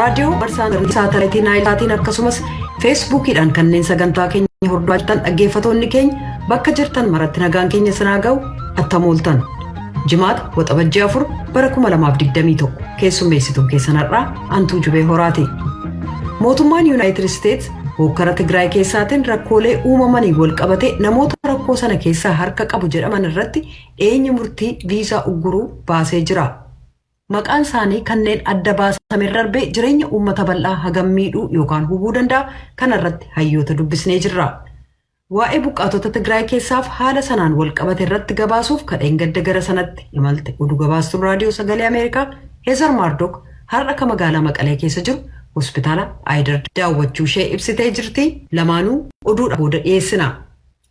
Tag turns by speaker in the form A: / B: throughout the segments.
A: Raadiyoo marsaa saatalaayitii Naayilsaatiin akkasumas feesbuukiidhaan kanneen sagantaa keenya hordofaa jirtan dhaggeeffatoonni keenya bakka jirtan maratti nagaan keenya sinaa ga'u attam ooltan. Jimaata Waxabajjii 4 bara 2021 keessummeessituun keessan har'aa Antuu Jubee Horaati. Mootummaan Yuunaayitid Isteets hookkara Tigraay keessaatiin rakkoolee uumamanii wal qabate namoota rakkoo sana keessaa harka qabu jedhaman irratti dhiyeenya murtii viizaa ugguruu baasee jira. Maqaan isaanii kanneen adda baasame darbee jireenya uummata bal'aa hagam miidhuu yookaan hubuu danda'a kanarratti hayyoota dubbisnee jirra. Waa'ee buqqaatota Tigraay keessaaf haala sanaan wal qabate irratti gabaasuuf kadheen gadda gara sanatti imalte oduu gabaastuun raadiyoo sagalee Ameerikaa Heezar Maardook har'a ka magaalaa Maqalee keessa jiru hospitaala Aayidar daawwachuu ishee ibsitee jirti. Lamaanuu oduudha booda dhiyeessina.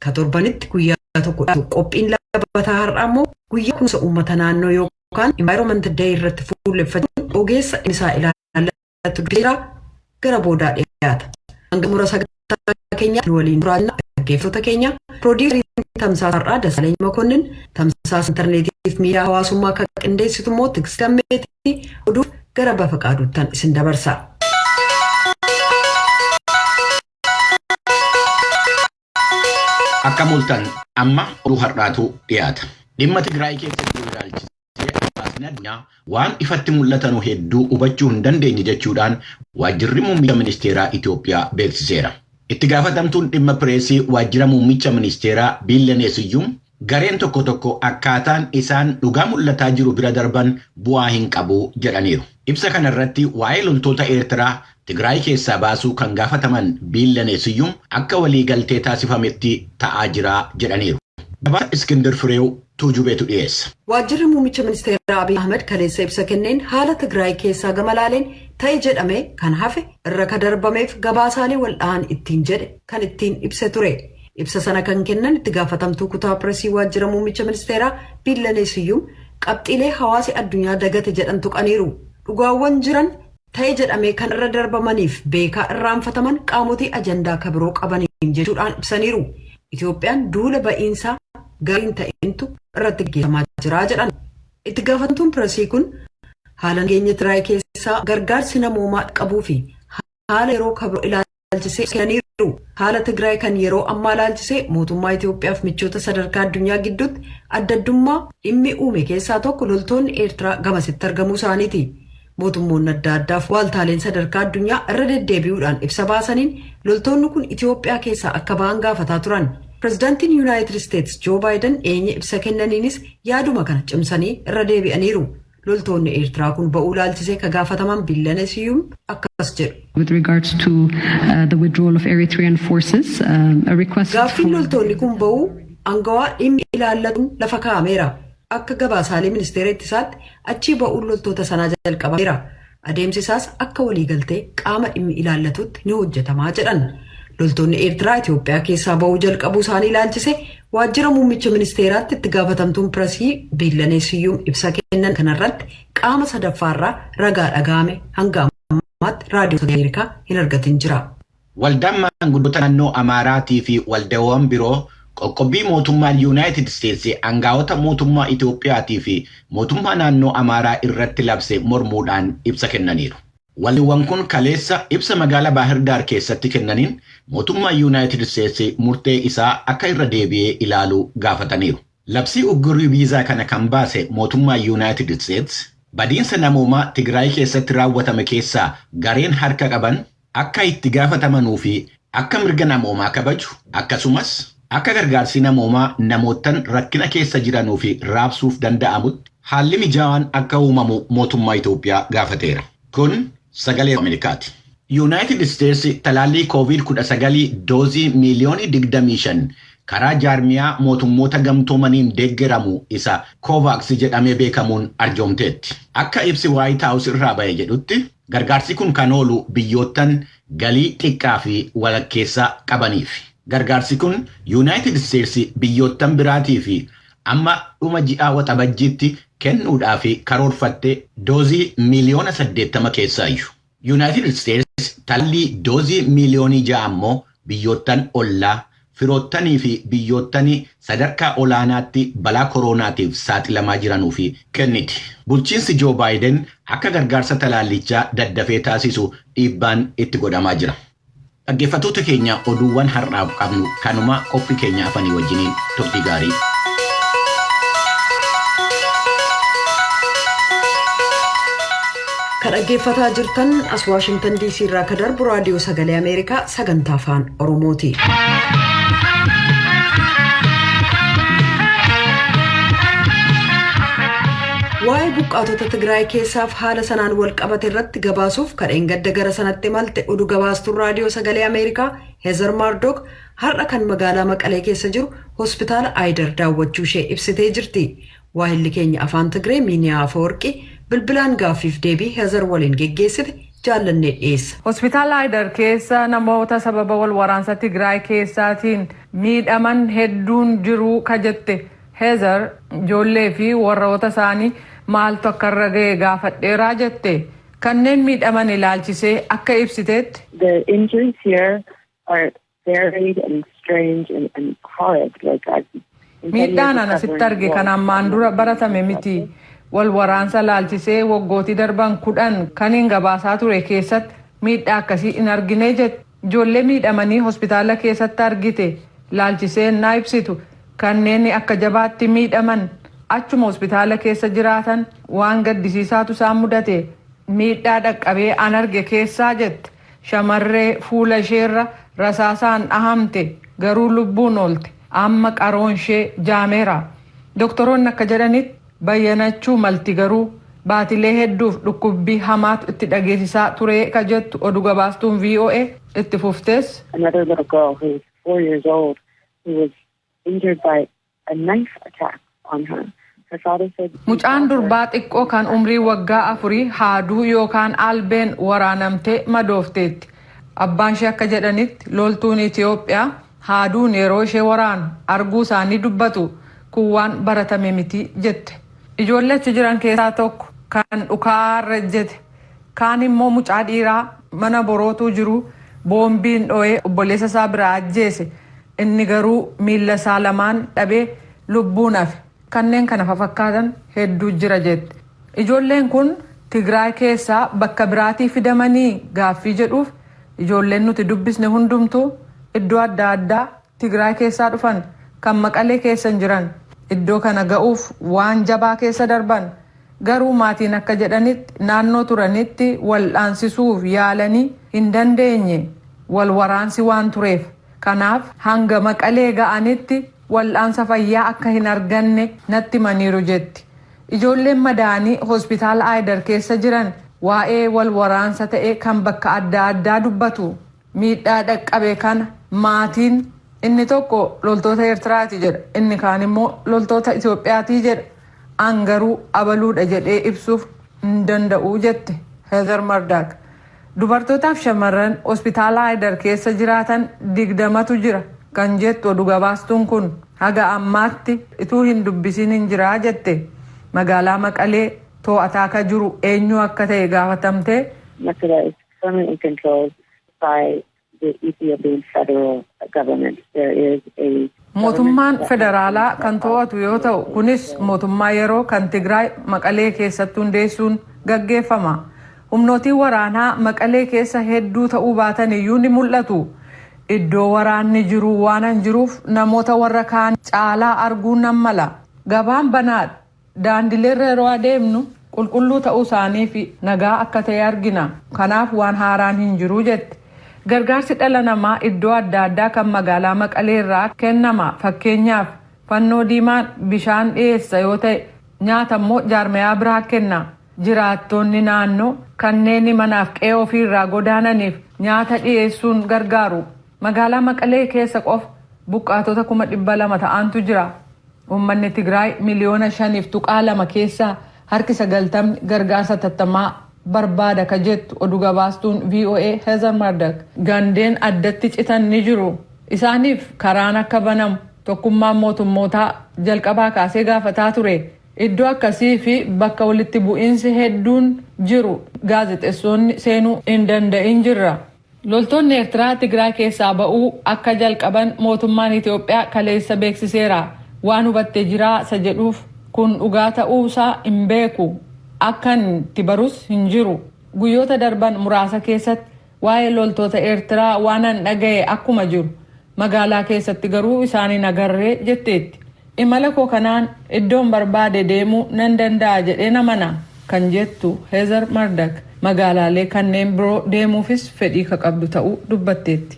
A: Ka torbanitti guyyaa tokko qophiin labataa har'aa immoo guyyaa kunuunsa uummata naannoo yookaan Environment Day irratti fuulleffachuun ogeessa isaa ilaallatu jira gara boodaa dhiyaata. Hanga xumura sagantaa keenyaa nu waliin turaa dhaggeeffattoota keenya piroodiisariin tamsaasa har'aa Dassaaleny Makonnin tamsaasa intarneetiif miidiyaa hawaasummaa akka qindeessitu immoo Tigist Gammeetii oduuf gara bafa qaaduuttan isin dabarsa.
B: Akka mul'atan amma oduu har'aatu dhiyaata. Dhimma Tigraay keessa jiru ilaalchisee hawaasni addunyaa waan ifatti mul'atanu hedduu hubachuu hin dandeenye jechuudhaan waajjirri muummicha ministeeraa Itoophiyaa beeksiseera. Itti gaafatamtuun dhimma pireesii waajjira muummicha ministeeraa Biillanee Siyyuum gareen tokko tokko akkaataan isaan dhugaa mul'ataa jiru bira darban bu'aa hin qabu jedhaniiru. Ibsa kanarratti waa'ee loltoota Eertiraa Tigraay keessaa baasuu kan gaafataman Biillanee Siyyuum akka waliigaltee taasifametti ta'aa jira jedhaniiru. Gabaasa Iskindir Fireew Tuujubeetu dhiyeessa.
A: Waajjirri muummicha ministeeraa Abiy Ahmed kaleessa ibsa kenneen haala Tigraay keessaa gama laaleen ta'e jedhame kan hafe irra ka darbameef gabaasaalee wal dhahan ittiin jedhe kan ittiin ibse ture. Ibsa sana kan kennan itti gaafatamtuu kutaa pireesii waajjira muummicha ministeeraa Biillanee Siyyuum qabxiilee hawaasi addunyaa dagate jedhan tuqaniiru. Dhugaawwan jiran ta'e jedhamee kan irra darbamaniif beekaa irraanfataman qaamotii ajandaa kabiroo qabaniin jechuudhaan ibsaniiru. Itoophiyaan duula ba'iinsaa gariin ta'intu irratti gaggeeffamaa jira jedhan. Itti gaafatamtuun pireesii kun haala nageenya Tigraay keessaa gargaarsi namoomaa qabuu fi haala yeroo kabiroo ilaalchisee kennaniiru. Haala Tigraay kan yeroo ammaa ilaalchisee mootummaa Itoophiyaaf michoota sadarkaa addunyaa gidduutti adda addummaa dhimmi uume keessaa tokko loltoonni Eertiraa gamasitti argamuu isaaniiti. Mootummoonni adda addaaf waaltaaleen sadarkaa addunyaa irra deddeebi'uudhaan ibsa baasaniin loltoonni kun Itoophiyaa keessaa akka ba'an gaafataa turan. Pireezidaantiin Yuunaayitid Isteets Joo Baayiden dhiyeenya ibsa kennaniinis yaaduma kana cimsanii irra deebi'aniiru. Loltoonni Eertiraa kun ba'uu ilaalchisee ka gaafataman Biillanee Siyyuum akkas jedhu.
C: With regards to the withdrawal of Eritrean forces, a request
A: Gaaffiin loltoonni kun ba'uu aangawaa dhimmi ilaallatuun lafa kaa'ameera. Akka gabaasaalee ministeera ittisaatti achii ba'uun loltoota sanaa jalqabameera. Adeemsi isaas akka waliigaltee qaama dhimmi ilaallatutti ni hojjetamaa jedhan. Loltoonni Eertiraa Itoophiyaa keessaa ba'uu jalqabuu isaanii ilaalchise waajjira muummicha ministeeraatti itti gaafatamtuun pireesii Biillanee Siyyuum ibsa kennan kanarratti qaama sadaffaarraa ragaa dhaga'ame hanga ammaatti raadiyoo Ameerikaa hin argatin jira.
B: Waldaan maanguddoota naannoo Amaaraatii fi waldaawwan biroo qoqqobbii mootummaan Yuunaayitid Isteetsi aangaa'ota mootummaa Itoophiyaatii fi mootummaa naannoo Amaaraa irratti labse mormuudhaan ibsa kennaniiru. Waldiiwwan kun kaleessa ibsa magaalaa Baahirdaar keessatti kennaniin mootummaa Yuunaayitid Isteetsi murtee isaa akka irra deebi'ee ilaalu gaafataniiru. Labsii uggurii viizaa kana kan baase mootummaa Yuunaayitid Isteetsi badiinsa namoomaa Tigraay keessatti raawwatame keessaa gareen harka qaban akka itti gaafatamanuu fi akka mirga namoomaa kabaju akkasumas akka gargaarsi namoomaa namoottan rakkina keessa jiranuu fi raabsuuf danda'amutti haalli mijaawaan akka uumamu mootummaa Itoophiyaa gaafateera. Kun sagalee Ameerikaati. Yuunaayitid Isteetsi talaallii COVID-19 doozii miiliyoonii 25 karaa jaarmiyaa mootummoota gamtoomaniin deeggaramu isa Kovaaks jedhamee beekamuun arjoomteetti. Akka ibsi Waayit Haawus irraa ba'e jedhutti gargaarsi kun kan oolu biyyoottan galii xiqqaa fi walakkeessaa qabaniif. Gargaarsi kun Yuunaayitid Isteetsi biyyoottan biraatii fi amma dhuma ji'a waxabajjiitti kennuudhaaf karoorfatte doozii miiliyoona 80 keessaayyuu. Yuunaayitid Isteetsi talaallii doozii miiliyoonii 6 ammoo biyyoottan ollaa firoottanii fi biyyoottanii sadarkaa olaanaatti balaa koroonaatiif saaxilamaa jiranuuf kenniti. Bulchiinsi Joo Baayiden akka gargaarsa talaallichaa daddafee taasisu dhiibbaan itti godhamaa jira. Dhaggeeffattoota keenya, oduuwwan har'aaf qabnu kanuma. Qophii keenya hafanii wajjiniin turtii gaarii.
A: Kan dhaggeeffataa jirtan as Waashingtan DC irraa kan darbu Raadiyoo Sagalee Ameerikaa sagantaa Afaan Oromooti. Waa'ee buqqaatota Tigraay keessaaf haala sanaan wal qabate irratti gabaasuuf kadheen gadda gara sanatti malte oduu gabaastuun Raadiyoo Sagalee Ameerikaa Heezar Maardook har'a kan magaalaa Maqalee keessa jiru hospitaala Aayidar daawwachuu ishee ibsitee jirti. Waahilli keenya Afaan Tigree Miiniyaa Afawarqii bilbilaan gaaffiif deebii Heezar waliin geggeessite jaallannee dhiyeessa.
D: Hospitaala Aayidar keessa namoota sababa wal waraansa Tigraay keessaatiin miidhaman hedduun jiru ka jette Heezar, ijoollee fi warroota isaanii maaltu akka irra ga'e gaafadheeraa jette. Kanneen miidhaman ilaalchisee akka ibsiteetti.
E: The injuries here are varied and strange and horrid. Like I've
D: Miidhaan ana asitti arge kan ammaan dura baratame miti. Wal waraansa laalchisee waggootii darban 10 kan hin gabaasaa ture keessatti miidhaa akkasii hin argine jette. Ijoollee miidhamanii hospitaala keessatti argite laalchisee naa ibsitu, kanneen akka jabaatti miidhaman achuma hospitaala keessa jiraatan waan gaddisiisaatu isaan mudate. Miidhaa dhaqqabee an arge keessaa, jette, shamarree fuula isheerra rasaasaan dhahamte garuu lubbuun oolte, amma qaroon ishee jaameera. Doktoroonni akka jedhanitti bayyanachuu malti, garuu baatilee hedduuf dhukkubbii hamaatu itti dhageessisaa ture ka jettu oduu gabaastuun VOA itti fuftees.
E: Another little girl who was 4 years old who was injured by a knife attack on her. Her father said
D: Mucaan durbaa xiqqoo kan umrii waggaa 4 haaduu yookaan albeen waraanamtee madoofteetti. Abbaan ishee akka jedhanitti loltuun Itiyoophiyaa haaduun yeroo ishee waraanu arguu isaanii dubbatu, kun waan baratame miti jette. Ijoollee achi jiran keessaa tokko kan dhukaarra jette, kaan immoo mucaa dhiiraa mana borootuu jiru boombiin dho'ee obboleessa isaa biraa ajjeese, inni garuu miila isaa lamaan dhabee lubbuun hafe, kanneen kana fafakkaatan hedduu jira jette. Ijoolleen kun Tigraay keessaa bakka biraatii fidamanii gaaffii jedhuuf, ijoolleen nuti dubbisne hundumtuu iddoo adda addaa Tigraay keessaa dhufan, kan Maqalee keessa hin jiran iddoo kana ga'uuf waan jabaa keessa darban, garuu maatiin akka jedhanitti naannoo turanitti wal'aansisuuf yaalanii hin dandeenye wal waraansi waan tureef. Kanaaf hanga Maqalee ga'anitti wal'aansa fayyaa akka hin arganne natti himaniiru jetti. Ijoolleen madaanii hospitaala Aayidar keessa jiran waa'ee wal waraansa ta'e kan bakka adda addaa dubbatu. Miidhaa dhaqqabe kana maatiin inni tokko loltoota Eertiraati jedha, inni kaan immoo loltoota Itoophiyaati jedha, an garuu abaluudha jedhee ibsuuf hin danda'u jette Heezar Mardaak. Dubartootaaf shamarran hospitaala Aayidar keessa jiraatan 20tu jira kan jettu oduu gabaastuun kun, haga ammaatti ituu hin dubbisiin hin jiraa jette. Magaalaa Maqalee to'ataa ka jiru eenyu akka ta'e gaafatamtee.
E: Mekelle is permanently controlled by the Ethiopian federal government. There is a
D: Mootummaan federaalaa kan to'atu yoo ta'u, kunis mootummaa yeroo kan Tigraay Maqalee keessatti hundeessuun gaggeeffama. Humnootiin waraanaa Maqalee keessa hedduu ta'uu baatan iyyuu ni mul'atu. Iddoo waraanni jiru waan hin jiruuf namoota warra kaan caalaa arguun nan mala. Gabaan banaadha. Daandileerra yeroo adeemnu qulqulluu ta'uu isaanii fi nagaa akka ta'e argina. Kanaaf waan haaraan hin jiru jette. Gargaarsi dhala namaa iddoo adda addaa kan magaalaa Maqalee irraa kennama. Fakkeenyaaf, Fannoo Diimaan bishaan dhiyeessa yoo ta'e, nyaata immoo jaarmayaa biraa kenna. Jiraattonni naannoo kanneen manaaf qe'ee ofiirraa godaananiif nyaata dhiyeessuun gargaaru. Magaalaa Maqalee keessa qofa buqqaatota 200,000 ta'antu jira. Uummanni Tigraay miliyoona 5.2 keessaa harki 90ni gargaarsa tattamaa barbaada ka jettu oduu gabaastuun VOA Heather Murdock, gandeen addatti citan ni jiru. Isaaniif karaan akka banamu Tokkummaan Mootummootaa jalqabaa kaasee gaafataa ture. Iddoo akkasii fi bakka walitti bu'iinsi hedduun jiru gaazexeessonni seenuu hin danda'in jirra. Loltoonni Eertiraa Tigraay keessaa ba'uu akka jalqaban mootummaan Itoophiyaa kaleessa beeksiseera. Waan hubattee jiraa isa jedhuuf, kun dhugaa ta'uusaa hin beeku. Akkan itti barus hin jiru. Guyyoota darban muraasa keessatti waa'ee loltoota Eertiraa waan an dhaga'e akkuma jiru. Magaalaa keessatti garuu isaan hin agarree jetteetti. Imala koo kanaan iddoon barbaade deemuu nan danda'a jedhee namana kan jettu Heezer Mardak, magaalaalee kanneen biroo deemuufis fedhii ka qabdu ta'uu dubbatteetti.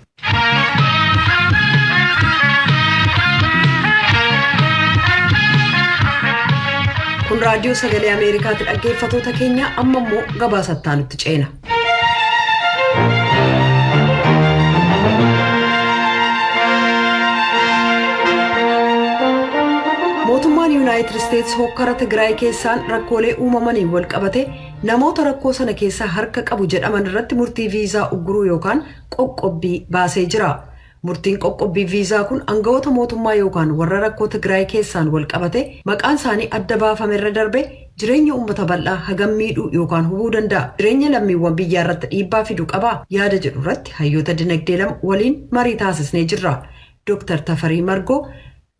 A: Kun Raadiyoo Sagalee Ameerikaatti, dhaggeeffatoota keenya. Amma immoo gabaasattaa nutti ceena. Mootummaan Yuunaayitid Isteetsi hokkara Tigraay keessaan rakkoolee uumamaniin wal qabate namoota rakkoo sana keessaa harka qabu jedhaman irratti murtii viizaa ugguruu yookaan qoqqobbii baasee jira. Murtiin qoqqobbii viizaa kun aangawoota mootummaa yookaan warra rakkoo Tigraay keessaan wal qabate maqaan isaanii adda baafame irra darbe jireenya uummata bal'aa hagam miidhuu yookaan hubuu danda'a? Jireenya lammiiwwan biyyaa irratti dhiibbaa fidu qabaa? Yaada jedhu irratti hayyoota dinagdee lama waliin marii taasisnee jirra. Dooktar Tafarii Margoo,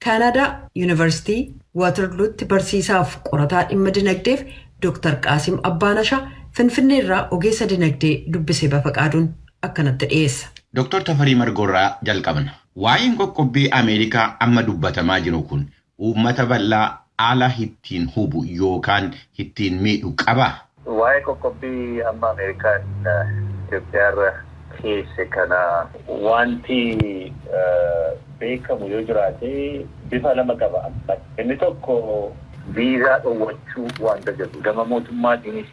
A: Kaanadaa Yuunivarsiitii Waaterluutti barsiisaaf qorataa dhimma dinagdeef, Dooktar Qaasim Abbaanashaa, Finfinneerraa ogeessa dinagdee dubbisee Bafaqaaduun akkanatti dhiyeessa.
B: Dooktar Tafarii Margoorraa jalqabna. Waa'een qoqqobbii Ameerikaa amma dubbatamaa jiru kun uummata bal'aa haala ittiin hubu yookaan ittiin miidhu qabaa?
F: Waa'ee qoqqobbii amma Ameerikaan Itoophiyaarra keesse kana wanti beekamu yoo jiraate bifa lama qaba. Inni tokko viizaa dhoowwachuu wanta jedhu gama mootummaatiinis,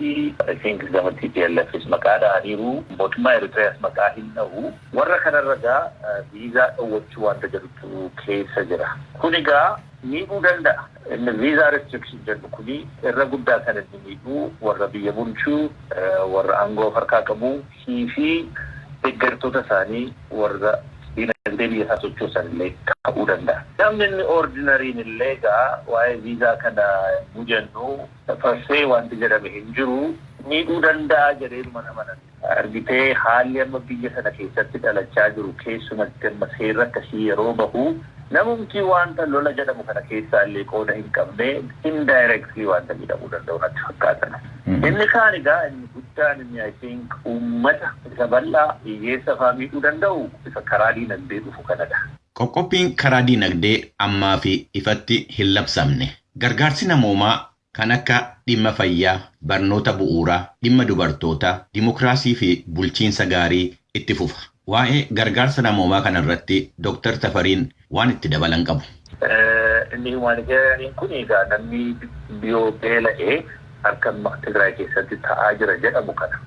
F: I think, gama TPLFs maqaa dhahaniiru, mootummaa Eritreas maqaa hin dha'u. Warra kanarra gaa viizaa dhoowwachuu wanta jedhutu keessa jira. Kun egaa miidhuu danda'a. Inni viizaa restriction jedhu kuni irra guddaa kan inni miidhuu warra biyya bulchuu, warra aangoo harkaa qabu fi deeggartoota isaanii warra dinagdee biyya isaa sochoosan illee ta'uu danda'a. Namni inni ordinaryn illee egaa waa'ee viizaa kana yommuu jennu farsee wanti jedhame hin jiru, miidhuu danda'a jedhee amanan. Argitee, haalli amma biyya sana keessatti dhalachaa jiru, keessumatti amma seerri akkasii yeroo bahu, namumti wanta lola jedhamu kana keessaa illee qooda hin qabne indirectly wanta miidhamuu danda'u natti fakkaatan. Inni kaan egaa, inni guddaan, inni I think uummata isa bal'aa hiyyeessa fa'aa miidhuu danda'u isa karaa diinagdee dhufu kanadha.
B: Qoqqobbiin karaa diinagdee ammaa fi ifatti hin labsamne. Gargaarsi namoomaa kan akka dhimma fayyaa, barnoota bu'uuraa, dhimma dubartootaa, dimokiraasii fi bulchiinsa gaarii itti fufa. Waa'ee gargaarsa namoomaa kana irratti Dooktar Tafariin waan itti dabalan qabu.
F: Inni humanitarianiin kun egaa namni yoo beela'ee harka Tigraay keessatti ta'aa jira jedhamu kana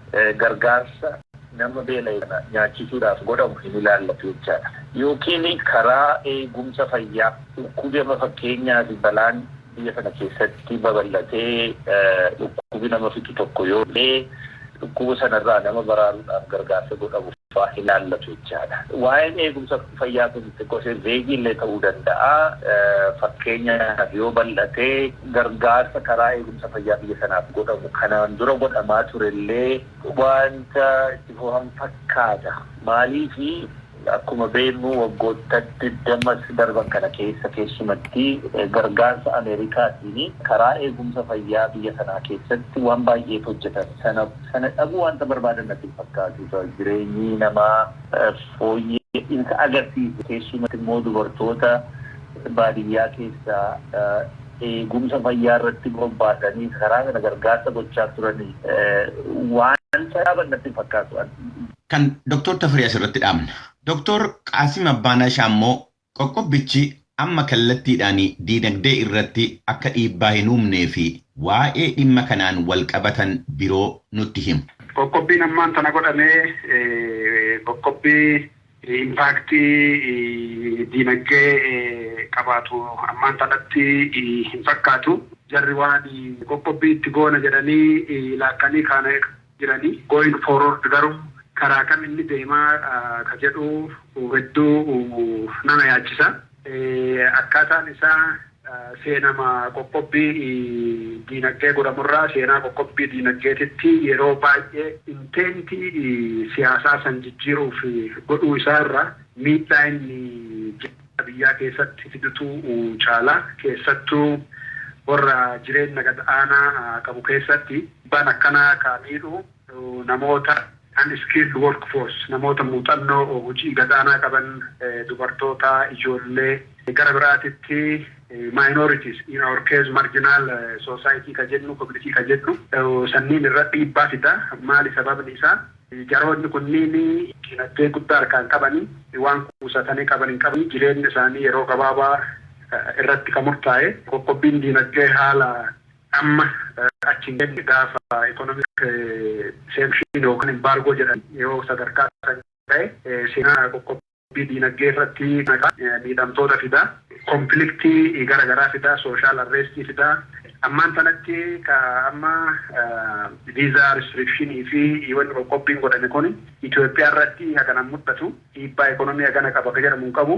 F: gargaarsa nama beela'e kana nyaachisuudhaaf godhamu hin ilaallatu jechaadha. Yookiin karaa eegumsa fayyaa, dhukkubi amma fakkeenyaaf balaan biyya sana keessatti babal'atee dhukkubi nama fixu tokko yoo ta'e, dhukkuba sanarraa nama baraaruudhaaf gargaarsa godhamu fa'aa ilaallatu jechaadha. Waa'een eegumsa fayyaa kun xiqqoo ishee vague illee ta'uu danda'a. Fakkeenyaaf yoo bal'atee gargaarsa karaa eegumsa fayyaa biyya sanaaf godhamu kanaan dura godhamaa turellee wanta itti fufan fakkaata. Maaliifi, akkuma beeknu waggoota 20 darban kana keessa keessumatti gargaarsa Ameerikaatiin karaa eegumsa fayyaa biyya sanaa keessatti waan baay'eetu hojjetan. Sana dhabuu wanta barbaadan natti fakkaatu. Jireenyi namaa fooyya'insa agarsiisu, keessumatti immoo dubartoota baadiyyaa keessaa eegumsa fayyaa irratti bobbaasanii karaa kana gargaarsa gochaa turanii wanta dhaaban natti fakkaatu.
B: Kan Dooktor Tafarii asirratti dhaabna. Dooktor Qaasim Abbaanashaa immoo qoqqobbichi amma kallattiidhaan diinagdee irratti akka dhiibbaa hin uumnee fi waa'ee dhimma kanaan wal qabatan biroo nutti himu.
G: Qoqqobbiin ammaan tana godhamee qoqqobbii impact diinagdee qabaatu ammaan tanatti hin fakkaatu. Jarri waan qoqqobbii itti goona jedhanii laakkanii kaana jiranii. Going forward garuu karaa kam inni deemaa ka jedhu hedduu nama yaachisa. Akkaataan isaa Seenama qoqqobbii diinagdee godhamurraa seenaa qoqqobbii diinagdeetitti yeroo baay'ee intentii siyaasaa san jijjiiruuf godhuu isaarra miidhaa inni biyyaa keessatti fidutu caala. Keessattuu warra jireenya gad aanaa qabu keessatti dhiibbaan akkanaa ka miidhu namoota unskilled workforce, namoota muuxannoo hojii gad aanaa qaban, dubartoota, ijoollee, gara biraatitti minorities, in our case marginal society ka jennu, community ka jennu sanniin irra dhiibbaa fida. Maali sababni isaa? Jaroonni kunniin dinagdee guddaa harkaan qabanii, waan kuusatanii qaban hin qabanii, jireenya isaanii yeroo gabaabaa irratti kan murtaa'e. Qoqqobbiin diinagdee haala amma achi hin gaafa economic sanction yookaan embargo jedhan yoo sadarkaa san ta'e, seenaa qoqqobbii diinagdee irratti miidhamtoota fida, conflictii gara garaa fida, social unrestii fida. Ammaan sanatti ka amma visa restrictionii fi wanni qoqqobbiin godhame kun Itoophiyaa irratti hagana mul'atu, dhiibbaa ekonomii hagana qaba ka jedhamu hin qabu.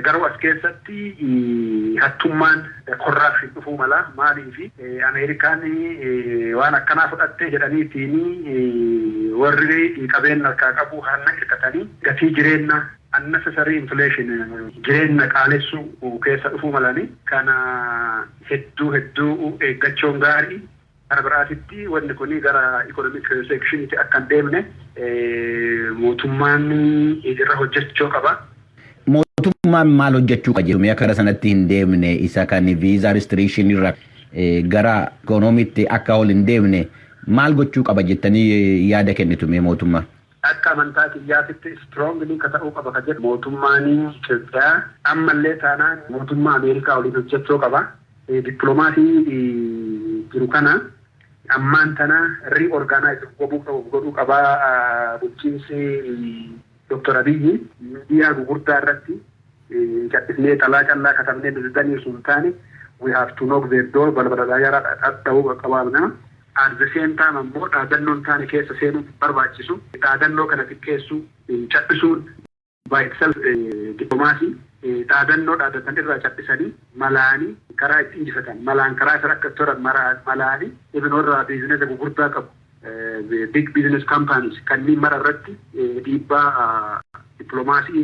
G: Garuu as keessatti hattummaan, corruption dhufuu mala. Maaliifi Ameerikaan waan akkanaa fudhatte jedhaniitiin warri qabeenya harkaa qabu hanna hirkatanii gatii jireenya, unnecessary inflation, jireenya qaalessuu keessa dhufuu malani. Kana hedduu hedduu eeggachuun gaarii. Gara biraatitti wanni kun gara economic sanctionitti akka hin deemne mootummaan irra hojjechuu qaba.
B: Mootummaan maal hojjechuu qaba jedhu akka gara sanatti hin deemne, isa kan visa restriction irra gara ikoonomiitti akka ol hin deemne maal gochuu qaba jettanii yaada kennitu mee mootummaa?
G: Akka amantaa kiyyaatitti strongly ka ta'uu qaba ka jedhu, mootummaan Itoophiyaa ammallee taanaan mootummaa Ameerikaa waliin hojjechuu qaba. Dippiloomaasii jiru kana ammaan tana reorganize godhuu qabaa bulchiinsi Dr. Abiyyi. Miidiyaa gugurdaa irratti callisnee xalaa callaa katabnee daldalanii osoo hin taane, we have to knock their door, balbala yaraa dhadha'uu qabaabna. At the same time ammoo dhaadannoon taane keessa seenuu barbaachisu. Dhaadannoo kana xiqqeessuu, cal'isuun by itself diplomaasii. Dhaadannoo dhaadatan irraa cal'isanii malaanii karaa itti injifatan, malaan karaa isa akka toran malaanii, even warra businessa gurguddaa qabu, big business companies kanneen mara irratti dhiibbaa dippiloomaasii,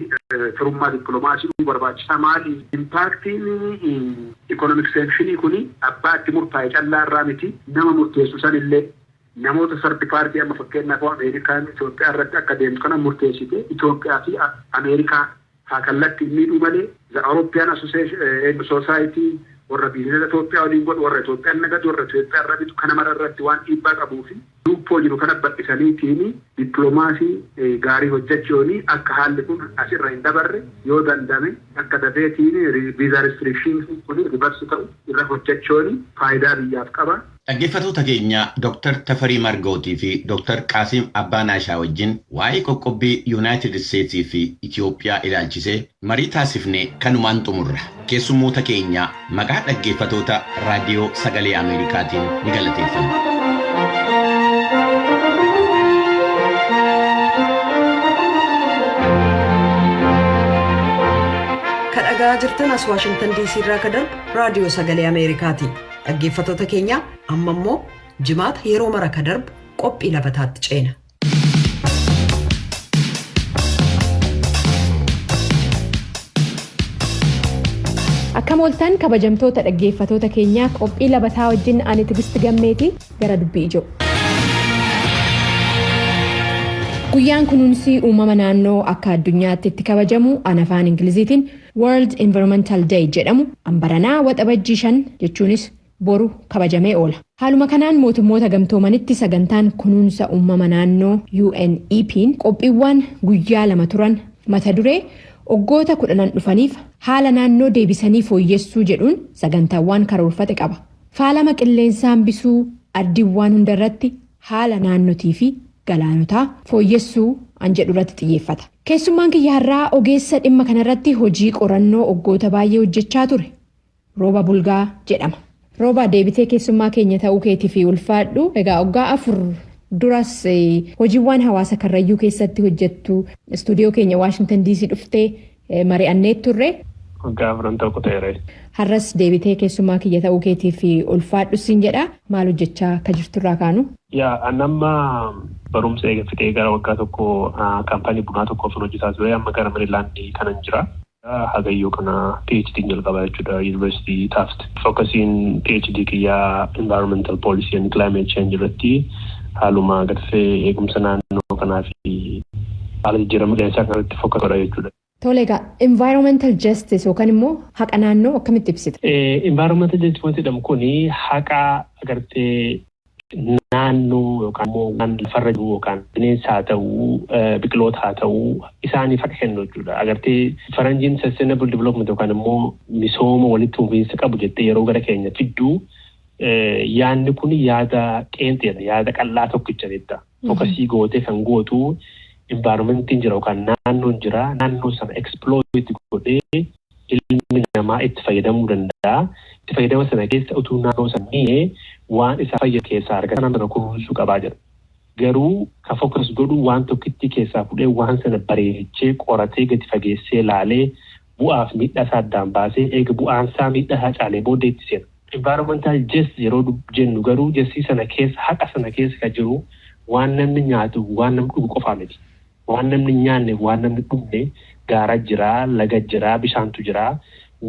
G: firummaa dippiloomaasii barbaachisaa. Maali? Impactiin economic sanctionii kuni abbaa itti murtaa'e callaa irraa miti, nama murteessu san illee, namoota third party. Amma fakkeenyaaf Ameerikaan Itoophiyaa irratti akka deemtu kana murteessite, Itoophiyaa fi Ameerikaa haa kallattii miidhuu malee, the European Association Society, warra businessa Itoophiyaa waliin godhu, warra Itoophiyaan nagadu, warra Itoophiyaa irra bitu, kana mara irratti waan dhiibbaa qabuu fi luuppoo jiru kana bal'isaniitiin dippiloomaasii gaarii hojjechuun akka haalli kun asirra hin dabarre, yoo dandame akka dafeetiin visa restriction kun reverse ta'u irra hojjechuun faayidaa biyyaaf qaba.
B: Dhaggeeffattoota keenya, Dr. Tafarii Margootii fi Dr. Qaasim Abbaanaashaa wajjin waa'ee qoqqobbii Yuunaayitid Isteetsii fi Itoophiyaa ilaalchisee marii taasifne kanumaan xumurra. Keessummoota keenya maqaa dhaggeeffatoota Raadiyoo Sagalee Ameerikaatiin ni galateeffanna.
A: Ka dhagaa jirtan as Waashingtan DC irraa ka darbu Raadiyoo Sagalee Ameerikaati. Dhaggeeffattoota keenya, amma immoo Jimaata yeroo mara ka darbu qophii labataatti ceena.
H: Akkam ooltan, kabajamtoota dhaggeeffatoota keenyaa? Qophii labataa wajjin ani Tigisti Gammeeti. Gara dubbii ijoo. Guyyaan kunuunsi uumama naannoo akka addunyaatti itti kabajamu an afaan Ingiliziitiin World Environmental Day jedhamu ambaranaa Waxabajjii 5, jechuunis boru kabajamee oola. Haaluma kanaan Mootummoota Gamtoomanitti sagantaan kunuunsa uumama naannoo UNEP'n qophiiwwan guyyaa 2 turan mata duree "Waggoota 10n dhufaniif haala naannoo deebisanii fooyyessuu" jedhuun sagantaawwan karoorfate qaba. Faalama qilleensaa hambisuu, ardiiwwan hundarratti haala naannotii fi galaanotaa fooyyessuu an jedhu irratti xiyyeeffata. Keessummaan kiyya har'aa ogeessa dhimma kanarratti hojii qorannoo waggoota baay'ee hojjechaa ture. Rooba Bulgaa jedhama. Rooba, deebitee keessummaa keenya ta'uu keetii fi ulfaadhu. Egaa waggaa 4 duras hojiiwwan hawaasa Karrayyuu keessatti hojjettu istuudiyoo keenya Waashingtan DC dhuftee mari'annee turre.
I: Waggaa afran tokko ta'eera.
H: Har'as deebitee keessummaa kiyya ta'uu keetiif ulfaadhu siin jedha. Maal hojjechaa akka jirturraa kaanu?
I: Yaa, amma barumsa eega fixee gara waggaa 1 kaampaanii bunaa tokkoof hojjetaa ture. Amma gara Maryland kanan jira. Hagayyoo kana PhD jalqaba jechuudha, Yuunivarsiitii Tufts. Focusiin PhD kiyyaa environmental policy and climate change irratti, haaluma gartee eegumsa naannoo kanaa fi haala jijjiirama qilleensaa kanarratti focus godha jechuudha.
H: Tole egaa, environmental justice yookaan immoo haqa naannoo akkamitti ibsita?
I: Environmental justice wanti jedhamu kuni haqa agartee naannoo yookaan immoo waan lafarra jiru yookaan bineensa haa ta'uu, biqiloota haa ta'uu, isaaniif haqa kennu jechuudha. Agartee faranjiin sustainable development yookaan immoo misooma walitti fufiinsa qabu jettee yeroo gara keenya fidduu, yaadni kun yaada qeenxeedha, yaada qal'aa tokkicha jetta. Focusii gootee kan gootu environmentiin jira yookaan naannoon jira, naannoo sana exploit godhee ilmi namaa itti fayyadamuu danda'a. Itti fayyadama sana keessa utuu naannoo sana mi'ee waan isa fayyadu keessaa argata, nama kunuunsuu qabaa jira. Garuu kan focus godhu waan tokkitti keessaa fudhee, waan sana bareechee, qoratee, gadi fageessee laalee, bu'aaf miidhaa isaa addaan baasee, eega bu'aan isaa miidhaa isaa caalee booddee itti seena. Environmental justice yeroo jennu garuu justice sana keessa, haqa sana keessa kan jiru waan namni nyaatu, waan namni dhugu qofaa miti. Waan namni nyaanne, waan namni dhugne gaara jira, laga jira, bishaantu jira.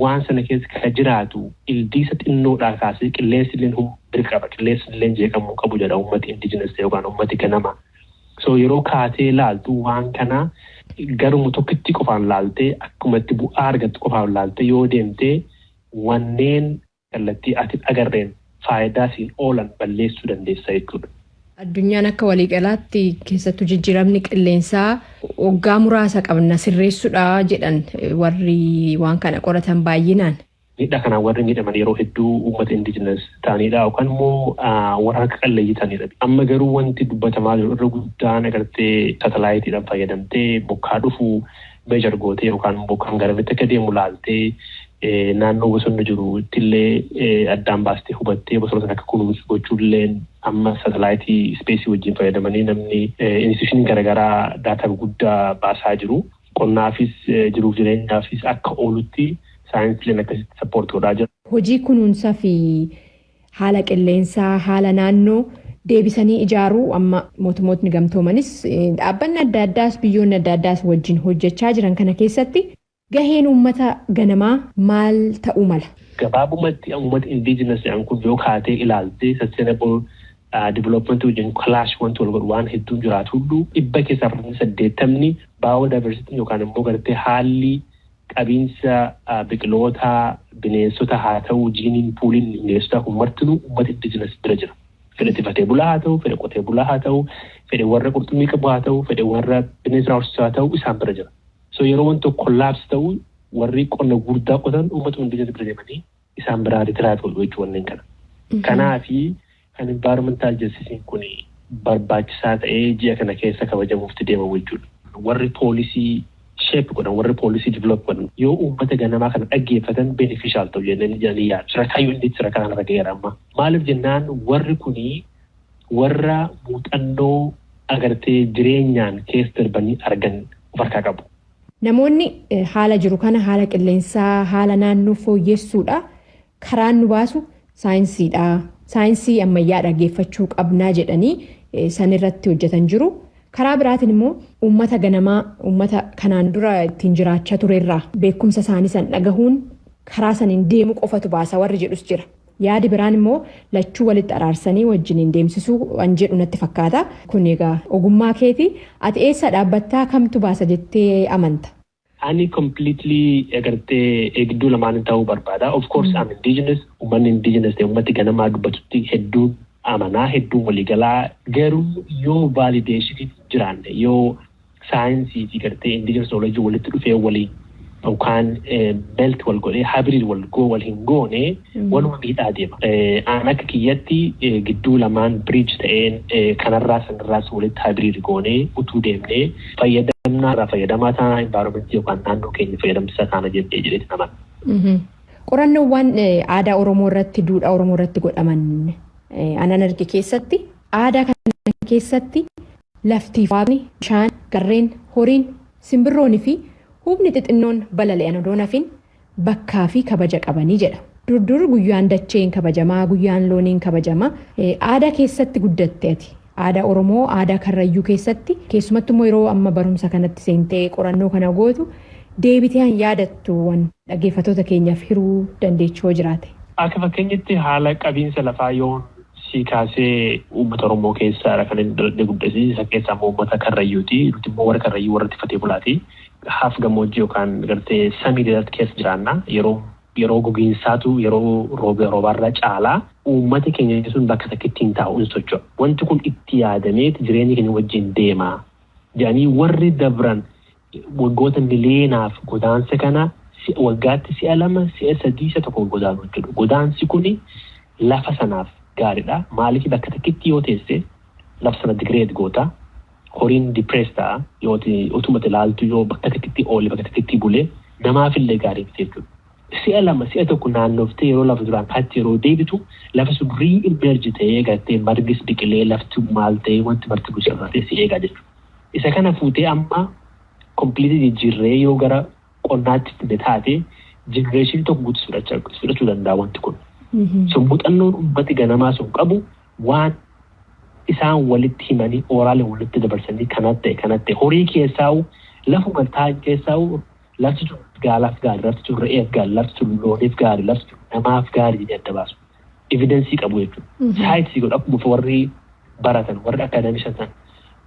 I: Waan sana keessa kan jiraatu ildiisa xinnoodhaa kaasee qilleensi illee bira qaba. Qilleensi illee jeeqamuu qabu jedha uummati indigenous yookaan uummati ganama. So yeroo kaatee laaltu, waan kana garuma tokkitti qofaan laaltee, akkuma itti bu'aa argattu qofaan laaltee yoo deemtee, wanneen kallattii ati agarreen faayidaa siin oolan balleessuu dandeessa jechuudha.
H: Addunyaan akka waliigalaatti, keessattuu jijjiiramni qilleensaa waggaa muraasa qabna sirreessuudha jedhan warri waan kana qoratan baay'inaan.
I: Miidhaa kanaan warri miidhaman yeroo hedduu uummata indigenous ta'anidha yookaan immoo warra harka qalleeyyii ta'anidha. Amma garuu wanti dubbatamaa jiru irra guddaan agartee satelliteiidhaan fayyadamtee bokkaa dhufu measure gootee yookaan bokkaan garamitti akka deemu laaltee, naannoo bosonni jiru illee addaan baastee hubattee bosona sana akka kunuunsu gochuullee, amma satelliteii spaceii wajjin fayyadamanii namni institutioniin garaagaraa data guddaa baasaa jiru. Qonnaafis jiruuf jireenyaafis akka oolutti saayinsiileen akkasitti support godhaa jira.
H: Hojii kunuunsaa fi haala qilleensaa, haala naannoo deebisanii ijaaruu amma mootummootni gamtoomanis, dhaabbanni adda addaas, biyyoonni adda addaas wajjin hojjechaa jiran kana keessatti gaheen uummata ganamaa maal ta'uu mala?
I: Gabaabumatti uummata indigenous jedhan kun yoo kaatee ilaalte, sustainable development wajjin clash wanti wal godhu waan hedduun jiraatu hunduu, 80% biodiversity yookaan immoo gartee haalli qabiinsa biqiloota, bineensota haa ta'u, gene pooliin bineensota kun martinuu uummata indigenous bira jira. Fedhe tifatee bulaa haa ta'u, fedhe qotee bulaa haa ta'u, fedhe warra qurxummii qabu haa ta'u, fedhe warra bineensa horsiisu haa ta'u, isaan bira jira. So yeroo wanti tokko collapse ta'u, warri qonna guddaa qotan uummata indigenous bira deemanii isaan biraa retire godhu jechuudha wanneen kana. Kanaafi kan environmental justice kun barbaachisaa ta'ee ji'a kana keessa kabajamuuf deemamu jechuudha. Warri policy shape godhan, warri policy develop godhan yoo uummata ganamaa kana dhaggeeffatan beneficial ta'u jennanii jedhanii yaadu. Sadarkaayyuu inni sadarkaa kanarra ga'eera amma. Maaliif jennaan, warri kunii warra muuxannoo agartee jireenyaan keessa darbanii argan of harkaa qabu.
H: Namoonni haala jiru kana, haala qilleensaa, haala naannoo fooyyessuudha. Karaan nu baasu saayinsiidha. Saayinsii ammayyaa dhaggeeffachuu qabnaa jedhanii san irratti hojjetan jiru. Karaa biraatiin immoo uummata ganamaa, uummata kanaan dura ittiin jiraachaa turerraa beekumsa isaanii san dhagahuun karaa saniin deemu qofatu baasa warri jedhus jira. Yaadi biraan immoo lachuu walitti araarsanii wajjiniin deemsisuu waan jedhu natti fakkaata. Kun egaa ogummaa keeti. Ati eessa dhaabbattaa, kamtu baasa jettee amanta?
I: Ani completely agartee eegduu lamaan ta'uu barbaada. Of course I'm indigenous. Uummanni indigenous ta'e, uummati ganamaa dubbatutti hedduun amanaa, hedduun waliigalaa, garuu yoo validationiin jiraanne, yoo saayinsii fi gartee indigenous knowledge walitti dhufee waliin yookaan melt wal godhee hybrid wal goo wal hin goone, waluma miidhaa deema. Aan akka kiyyatti gidduu lamaan bridge ta'een kanarraa sanarraas walitti hybrid goonee utuu deemnee fayyadamnaa irraa fayyadamaa taana, environmentii yookaan naannoo keenya fayyadamsisaa taana jedheeti naman.
H: Qorannoowwan aadaa Oromoo irratti, duudhaa Oromoo irratti godhaman anan arge keessatti, aadaa kana keessatti laftii, waaqni, bishaan, garreen, horiin, simbirroonii fi hubni xixinnoon balali'an odoo nafin Bakkaa fi kabaja qabanii jedha. Durdur guyyaan dacheen kabajamaa, guyyaan looniin kabajamaa. Aadaa keessatti guddatte ati. Aadaa Oromoo, aadaa Karrayyuu keessatti keessumattuu immoo yeroo amma barumsa kanatti seentee qorannoo kana gootu deebitee an yaadattu waan dhaggeeffattoota keenyaaf hiruu dandeechuu jiraate.
I: Akka fakkeenyatti haala qabiinsa lafaa yoon si kaasee, uummata Oromoo keessaadha kan inni dhaladhee guddate. Isa keessaa immoo uummata Karrayyuuti. Nuti immoo warra Karrayyuu warra tikfatee bulaati. Haaf gammoojjii yookaan gartee semi desert keessa jiraanna. Yeroo gogiinsaatu yeroo roobaarra caalaa uummata keenya sun bakka takkitti hin taa'u, hin socho'a. Wanti kun itti yaadameeti jireenya keenya wajjin deema jedhanii warri dabran waggoota miliyeenaaf godaansa kana waggaatti si'a lama, si'a sadii, si'a tokko godaanu jechuudha. Godaansi kuni lafa sanaaf gaariidha. Maaliif? Bakka takkitti yoo teesse lafa sana degrade goota. Horiin depress ta'a. Yoo utuma ilaaltu, yoo bakka takkitti oole, bakka takkitti bulee, namaafillee gaarii miti jechuudha. Si'a lama, si'a tokko naannoftee yeroo lafa duraan kaatti yeroo deebitu, lafa sun re-emerge ta'ee gartee margis biqilee, lafti maal ta'ee, wanti marti gusirratee si eegaa jechuudha. Isa kana fuutee amma completely jijjiirree yoo gara qonnaatti fide taate, generationii tokko guutuu fudhachuu danda'a wanti kun. So muuxannoon uummati ganamaa sun qabu waan isaan walitti himanii, orally walitti dabarsanii, kanatti ta'e kanatti ta'e, horii keessaa'u, lafuma taa'an keessaa'u, lafti sun gaalaaf gaarii, lafti sun re'eef gaarii, lafti sun looniif gaarii, lafti sun namaaf gaarii jedhee adda baasu. Evidenceii qabu jechuudha. Citeii godhu. Akkuma warri baratan, warri academician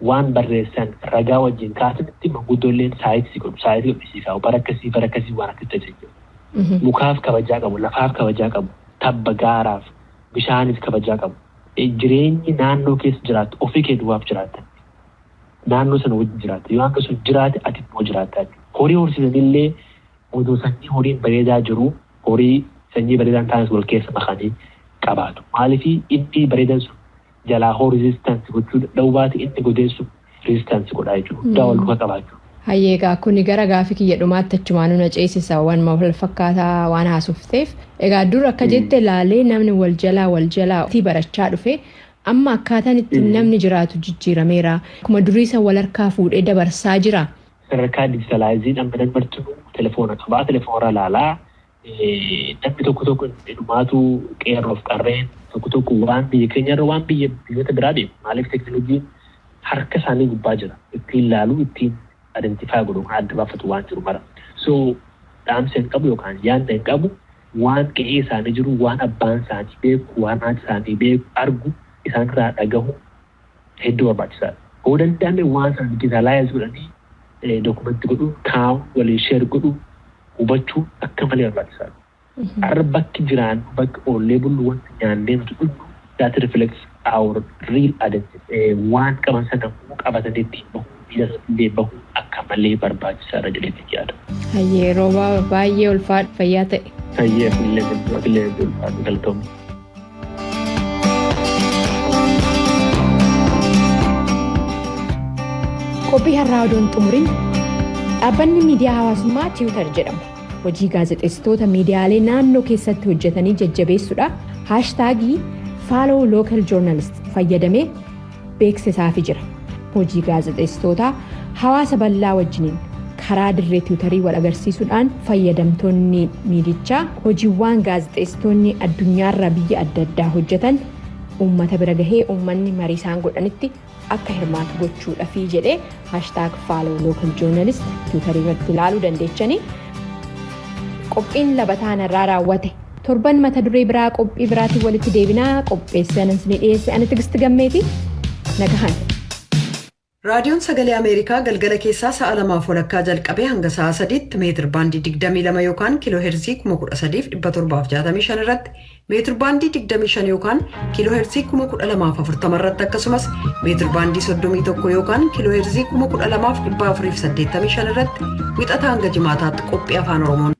I: waan barreessan ragaa wajjin kaasanitti, manguddoolleen citeii godhu, citeii godhisiisaa kaa'u, bara akkasii, bara akkasii waan akkasii ta'e jechuudha. Mukaaf kabajaa qabu, lafaaf kabajaa qabu, tabba gaaraaf, bishaaniif kabajaa qabu. Jireenyi naannoo keessa jiraattu ofii kee duwwaaf jiraatta. Naannoo sana wajjin jiraatta. Yoo naannoo sun jiraate, ati immoo jiraatta. Horii horsiisanillee odoo sanyii horiin bareedaa jiru, horii sanyii bareedaan taanes wal keessa makanii qabaatu. Maaliif? Inni bareedan sun jalaa hoo resistance gochuu dadhabuu baate, inni godeen sun resistance godhaa jechuudha. Guddaa wal duukaa qabaachuu.
H: Hayyee, egaa kuni gara gaafii kiyya dhumaatti achumaanuu na ceesisa, waan wal fakkaataa waan haasofteef. Egaa dur akka jette laalee namni wal jalaa wal jalaa barachaa dhufe, amma akkaataan ittiin namni jiraatu jijjiirameera. Akkuma durii san wal harkaa fuudhee dabarsaa jira.
I: Sadarkaa digitalizeiin amma namni martinuu telefoona qabaa, telefoona laalaa, namni tokko tokko dhumaatu, qeerroof qarreen tokko tokko waan biyya keenyarra waan biyya biyyoota biraa beeku. Maaliif? Teekinooloojiin harka isaanii gubbaa jira. Ittiin laaluu, ittiin identify godhu, kan adda baafatu waan jiru mara. So dhaamsa hin qabu yookaan yaadna hin qabu, waan qe'ee isaanii jiru, waan abbaan isaanii beeku, waan haati isaanii beeku, argu, isaanirraa dhagahu hedduu barbaachisaadha. Yoo danda'ame waan sana digitalize godhanii documentii godhuun kaa'u, waliin share godhuu, hubachuu akka malee barbaachisaadha. Har'a bakki jiraannu, bakki oollee bullu, wanti nyaannee nuti dhugnu, that reflects our real identity. Waan qaban sana immoo qabatanii ittiin bahu, miila illee bahu akka malee barbaachisaadha jedhee yaada.
H: Hayyee Roobaa, baay'ee ulfaadhu, fayyaa ta'e.
I: Hayyee, illee ulfaadhu, galatoomne.
H: Qophii har'aa odoon xumuriin, dhaabbanni miidiyaa hawaasummaa Twitter jedhamu hojii gaazexeessitoota miidiyaalee naannoo keessatti hojjetanii jajjabeessuudha hashtagii follow local journalist fayyadamee beeksisaafi jira. Hojii gaazexeessitootaa hawaasa bal'aa wajjiniin karaa dirree Twitterii wal agarsiisuudhaan, fayyadamtoonni miidichaa hojiiwwan gaazexeessitoonni addunyaarra biyya adda addaa hojjetan uummata bira gahee, uummanni marii isaan godhanitti akka hirmaatu gochuudhafi jedhee hashtag follow local journalist Twitterii irratti ilaaluu dandeechanii. Qophiin labataan irraa raawwate. Torban mata duree biraa, qophii biraatiin walitti deebinaa. Qopheessee ani dhiyeesse ani Tigisti Gammeeti, nagahan.
A: Raadiyoon Sagalee Ameerikaa galgala keessaa sa'a 2:30 jalqabee hanga sa'a 3tti meetir baandii 22 yookaan kiiloo heerzii 13,765 irratti, meetir baandii 25 yookaan kiiloo heerzii 12,040 irratti, akkasumas meetir baandii 31 yookaan kiiloo heerzii 12,485 irratti wixataa hanga jimaataatti qophii Afaan Oromoon